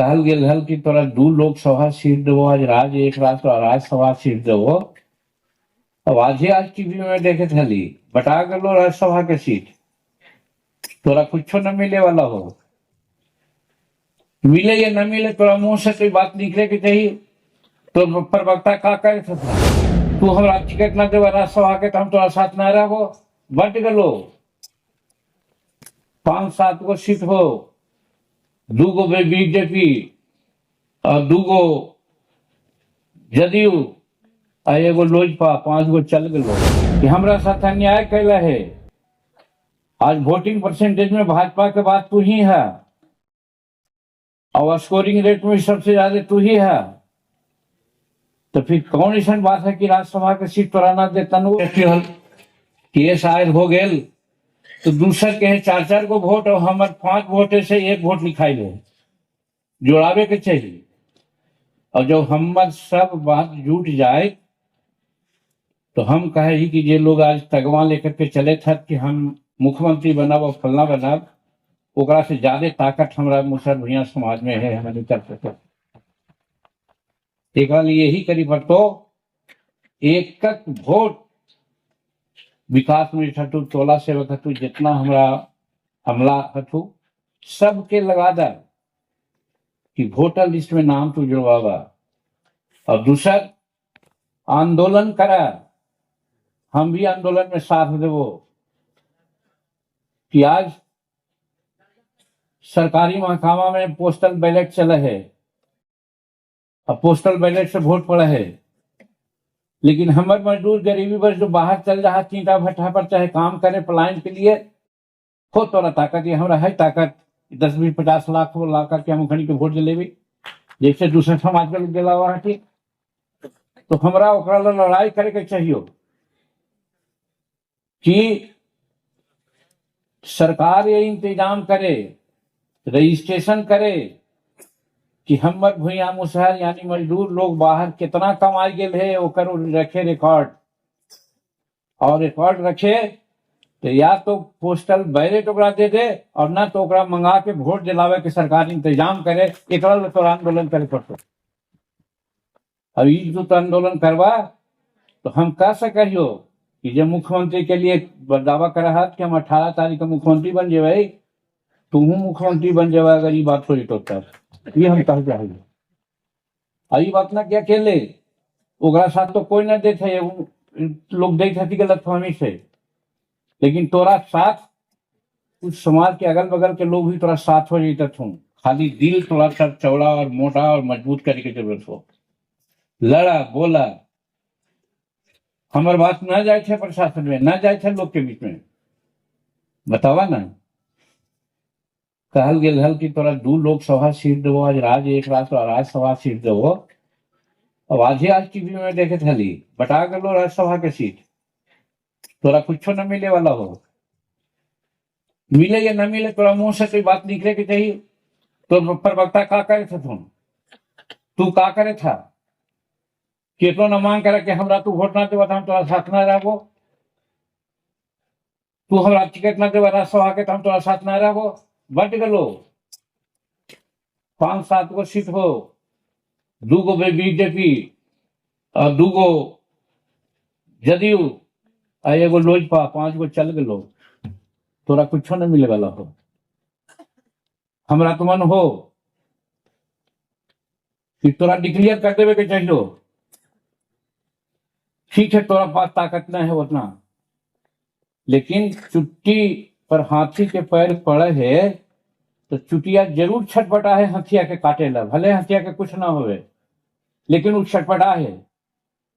कहल गेल हल कि तोरा 2 लोकसभा सीट देबो, आज राज्य एक रात तोरा राज्यसभा सीट देबो। अब आज ही आज टीवी में देखे थली बटा गलो राज्यसभा के सीट, तोरा कुछो न मिले वाला हो। मिले या न मिले तोरा मुंह से कोई बात निकले के चाहिए। तो प्रवक्ता का करे था, तू हमरा टिकट ना देवा राज्यसभा के तो हम तोरा साथ ना रहो। बट गलो 5-7 गो सीट हो, 2 गो बीजेपी और 2 गो जदयू आ एगो लोजपा, 5 गो चल गलो। कि हमरा साथ अन्याय कैला है। आज वोटिंग परसेंटेज में भाजपा के बाद तू ही है और स्कोरिंग रेट में सबसे ज्यादा तू ही है, तो फिर कौन ऐसा बात है कि राज्यसभा के सीट तोरा ना दे। तनु केस आयल हो गेल तो दूसर के है 4-4 गो वोट और हमार 5 वोट से 1 वोट लिखाई ले, जोड़ावे के चाहिए। और जब हमर सब बात जुट जाए तो हम कहे ही कि ये लोग आज तगवा लेकर के चले थे कि हम मुख्यमंत्री बनाब और फलना बनाब, ओकरा से ज्यादा ताकत हमारा मुसहर भुइयां समाज में है, हमारे तरफ से। एकरा लिए यही करी पर तो एक वोट विकास में हटू, टोला सेवक हटू, जितना हमारा हमला हटू सबके लगा दा कि वोटर लिस्ट में नाम तू जुड़वावा। और दूसरा आंदोलन करा, हम भी आंदोलन में साथ देवो कि आज सरकारी महकमा में पोस्टल बैलेट चले है और पोस्टल बैलेट से वोट पड़े है, लेकिन हमारे मजदूर गरीबी बस जो बाहर चल रहा ईंटा भट्ठा पर चाहे काम करे पलायन के लिए हो, तोरा ताकत ये हमारा है ताकत 10, 20, 50 लाख हो ला करके हम खड़ी के वोट दिलेबी जैसे दूसरे समाज के लोग दिला हुआ है। तो हमरा ओकरा ला लड़ाई करे के चाहिए कि सरकार ये इंतजाम करे, रजिस्ट्रेशन करे कि हमर भुइयां मुसहर यानी मजदूर लोग बाहर कितना कमाई गेल है ओकर रखे रिकॉर्ड, और रिकॉर्ड रखे तो या तो पोस्टल बैलेट ओकरा दे दे और ना तो ओकरा मंगा के वोट दिलावे के सरकार इंतजाम करे। एकरा ला तोरा आंदोलन करे पड़तो। अब ई जो तो आंदोलन करवा तो हम कह सकियो कि जब मुख्यमंत्री के लिए दावा कर रहा कि हम 18 तारीख के मुख्यमंत्री बन जेबै, तुहू मुख्यमंत्री बन जेबा अगर ये बात हो जतो तब ये हम कह चाहिए। और ये बात ना क्या अकेले ओकरा साथ तो कोई ना देते है, लोग देते हती गलतफहमी से, लेकिन तोरा साथ कुछ समाज के अगल बगल के लोग भी तोरा साथ हो जाते थू। खाली दिल थोड़ा सा चौड़ा और मोटा और मजबूत करे के जरूरत हो। लड़ा बोला, हमार बात ना जाए थे प्रशासन में, ना जाए थे लोग के बीच में। बतावा ना, कहल गेल हल कि तोरा 2 लोकसभा सीट देबो, आज राज्य एक रात तोरा राज्यसभा सीट देबो। अब आज ही आज टीवी में देखे थली बटा गलो राज्यसभा के सीट, तोरा कुछो न मिले वाला हो। मिले या न मिले तोरा मुंह से कोई बात निकले के चाहिए। तो प्रवक्ता का करे था, तू का करे था केतो न मांग करे कि हमरा तू वोट ना देवा तो हम तोरा साथ ना रहबो, तू हमरा टिकट ना देवा राज्यसभा के तो हम तोरा साथ ना रहबो। बट गलो 5-7 गो सीट हो, 2 गो बीजेपी और 2 गो जदयू आ एगो लोजपा, 5 गो चल गलो, तोरा कुछो न मिले वाला हो। हमरा तो मन हो कि तोरा डिक्लेयर कर देवे के चाहिए। ठीक है तोरा पास ताकत ना है उतना, लेकिन चुट्टी पर हाथी के पैर पड़े है तो चुटिया जरूर छटपटा है हथिया के काटे ला, भले हथिया के कुछ ना होवे लेकिन वो छटपटा है।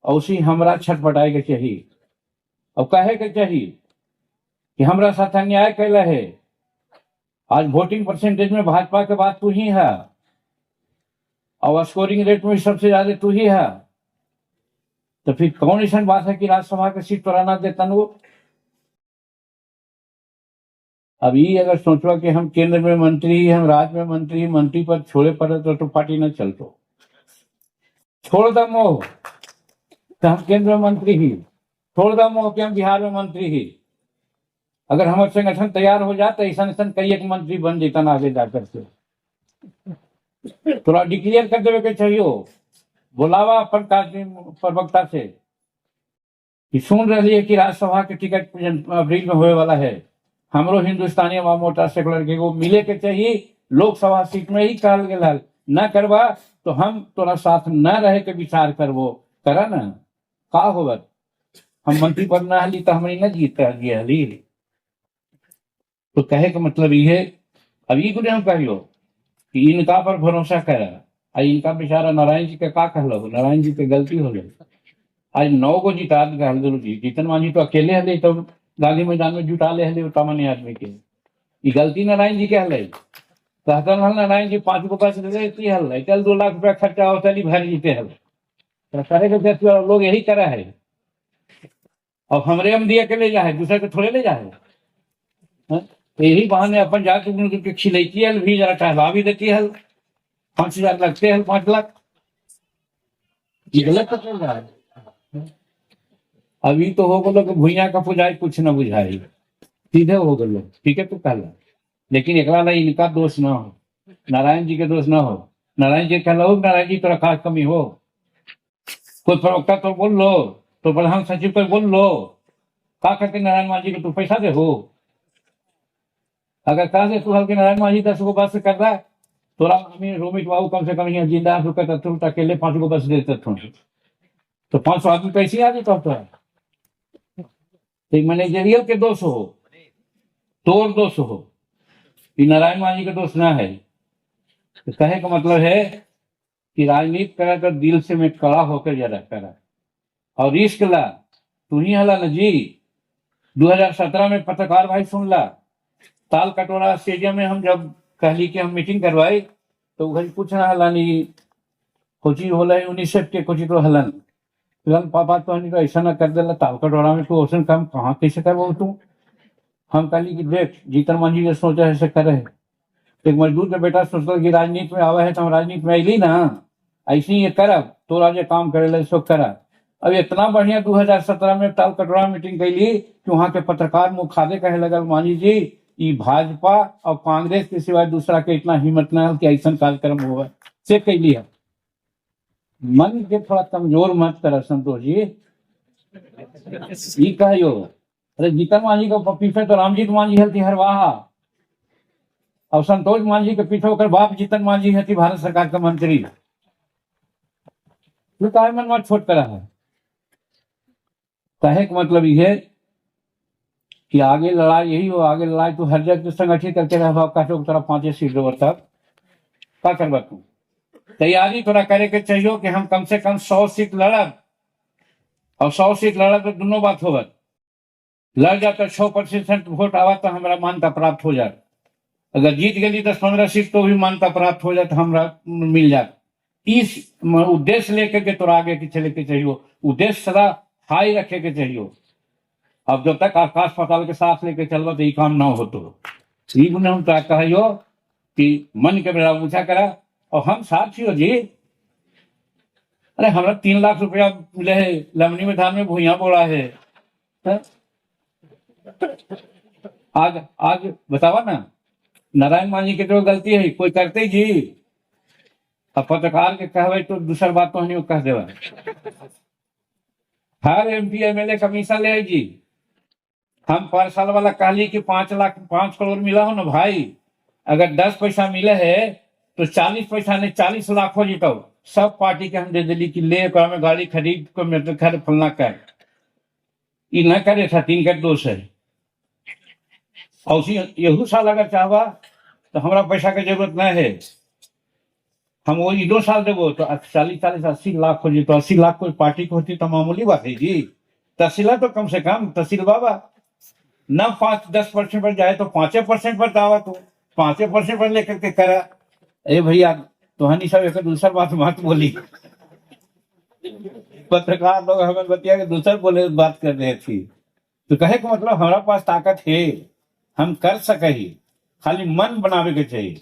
और उसी हमरा छटपटाए के चाहिए और कहे के चाहिए कि हमरा साथ अन्याय कैला है। आज वोटिंग परसेंटेज में भाजपा के बाद तू ही है और स्कोरिंग रेट में सबसे ज्यादा तू ही है, तो फिर कौन ऐसा बात है कि राज्यसभा के सीट तोरा ना दे तनु। अब ये अगर सोचवा कि हम केंद्र में मंत्री, हम राज्य में मंत्री, मंत्री पद छोड़े पड़े तो पार्टी न चलतो। छोड़ दम मोह तो हम केंद्र में मंत्री ही, छोड़ दम मोह कि हम बिहार में मंत्री ही। अगर हमारे संगठन तैयार हो जाए तो ऐसा ऐसा कई एक मंत्री बन जाता आगे जाकर के। तोरा डिक्लेयर कर देवे के चाहिए, बुलावा अपन प्रवक्ता से कि सुन रही है कि राज्यसभा के टिकट अप्रैल में होए वाला है, हमरो हिंदुस्तानी अवाम मोर्चा सेकुलर के वो मिले के चाहिए, लोकसभा सीट में ही कहल गेल हल, न करवा तो हम तोरा साथ न रहे के विचार करबो, करा ना का होबत, हम मंत्री पद न हली तो हमनी न जीत गए हली। तो कहे के मतलब ये है, अब ये कुछ हम कहियो कि इनका पर भरोसा करा, आ इनका बेचारा नारायण जी के का कहलो, नारायण जी के गलती हो गई, आज 9 गो जिता कहल दिलो जी, जीतन मांझी तो अकेले हले तो गांधी मैदान में जुटा ले हले सामान्य आदमी के, ये गलती नारायण जी के हले, कहतन हल नारायण जी 5 गो पैसे दे देती हल, चल 2 लाख रुपया खर्चा होता नहीं भर जीते हल, तो करे के लोग यही करा है, अब हमरे हम दिया के ले जाए, दूसरे के थोड़े ले जाए, तो यही बहाने अपन जाके के खिलैती हल भी, जरा टहला भी देती हल, 5,000 लगते हल, 5 लाख, ये गलत तो चल रहा है। अभी तो हो गलो कि भुइया का पुजाई कुछ न बुझाई, सीधे हो गलो, ठीक है तो कहला, लेकिन एकरा ला इनका दोष ना हो, नारायण जी के दोष ना हो, नारायण जी कहला हो, नारायण जी तोरा खास कमी हो, कोई प्रवक्ता तो बोल लो, तो प्रधान सचिव कोई बोल लो, का करके नारायण मांझी को तू पैसा दे हो, अगर कह दे तू हल्के नारायण मांझी 10 गो बस कर रहा है, तोरा हमें रोमित बाबू कम से कम यहाँ जिंदा तू अकेले 5 गो बस देते थे, तो 500 आदमी कैसे आ जाता तोरा, तो मैनेजरियल के दोष हो, तोर दोष हो, ये नारायण मांझी के दोष ना है। तो कहे का मतलब है कि राजनीति करे तो दिल से मैं कड़ा होकर जरा करा और रिस्क ला, तू ही हला न जी। 2017 में पत्रकार भाई सुन ला, ताल कटोरा स्टेडियम में हम जब कहली कि हम मीटिंग करवाई तो उधर कुछ ना हला नहीं, कोची होला यूनिसेफ के कोची तो हलन फिलहाल पापा तो नहीं तो ऐसा ना कर देला ताल कटोरा में, तो ऐसा काम कहाँ कैसे करवाओ तू। हम कहली कि देख जीतन मांझी जो सोचा है करे है, एक मजदूर का बेटा सोचता कि राजनीति में आवा है तो हम राजनीति में अली ना, ऐसे ही ये करब तोरा जो काम करे ला सो करा। अब इतना बढ़िया 2017 में ताल कटोरा मीटिंग कैली कि वहां के पत्रकार मुँह खादे कहे लगल मांझी जी ये भाजपा और कांग्रेस के सिवाय दूसरा के इतना हिम्मत न कि ऐसा कार्यक्रम हुआ से कैली है। मन के थोड़ा कमजोर मत कर संतोष जी, ये कहो अरे जीतन मांझी के पीछे तो रामजीत मांझी हलती हरवाहा, और संतोष मांझी के पीछे होकर बाप जीतन मांझी हती भारत सरकार का मंत्री, तो काहे मन मत छोट करा है। कहे के मतलब ये है कि आगे लड़ाई यही हो, आगे लड़ाई तो हर जगह संगठित करके रह, काटो तरफ 5 सीट दो तब का करवा तू तैयारी थोड़ा करे के चाहिए कि हम कम से कम 100 सीट लड़ब, और 100 सीट लड़ब तो दोनों बात होगा, लड़ जाता 6% वोट आवा तो हमारा मान्यता प्राप्त हो जाए, अगर जीत गई 10-15 सीट तो भी मान्यता प्राप्त हो जाए, हमारा मिल जाए। इस उद्देश्य लेकर के तोरा आगे के चले के चाहिए, उद्देश्य सदा हाई रखे के चाहिए। अब जब तक आकाश पाताल के साथ लेके चलबा तो ये काम ना हो, तो हम तो कहियो कि मन के बेड़ा ऊंचा करा, और हम साथ ही हो जी। अरे हमारा 3 लाख रुपया मिले है, लमनी में धान में भूया बोला है, है? आज आज बतावा ना नारायण मांझी के तो गलती है, कोई करते जी, अब पत्रकार के कहवे तो दूसर बात तो नहीं कह देवा। हर एमपी एमएलए कमीशन ले जी, हम पर साल वाला कहली कि 5 लाख 5 करोड़ मिला हो ना भाई, अगर 10 पैसा मिले है तो 40 पैसा नहीं 40 लाख हो जीतो, सब पार्टी के हम दे दिली कि ले में गाड़ी खरीद को मेरे खर फलना कर, ये न करे था 3 का दोष है। और यहू साल अगर चाहवा तो हमारा पैसा के जरूरत न है, हम वो 2 साल देवो तो 40-40 80 लाख हो जी, तो 80 लाख कोई पार्टी को होती तो मामूली बात है जी। तहसीला तो कम से कम तहसील बाबा न 5-10% पर जाए तो 5% पर दावा, तो 5% पर लेकर के करा। ए भैया तो हनी सब एक दूसर बात मत बोली, पत्रकार लोग हमें बतिया के दूसर बोले बात कर रहे थी, तो कहे के मतलब हमारा पास ताकत है, हम कर सके ही, खाली मन बनावे के चाहिए।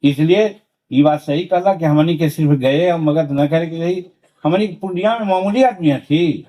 इसलिए ये बात सही कहला कि हमनी के सिर्फ गए और मगध न करे के चाहिए, हमनी पूर्णिया में मामूली आदमी थी।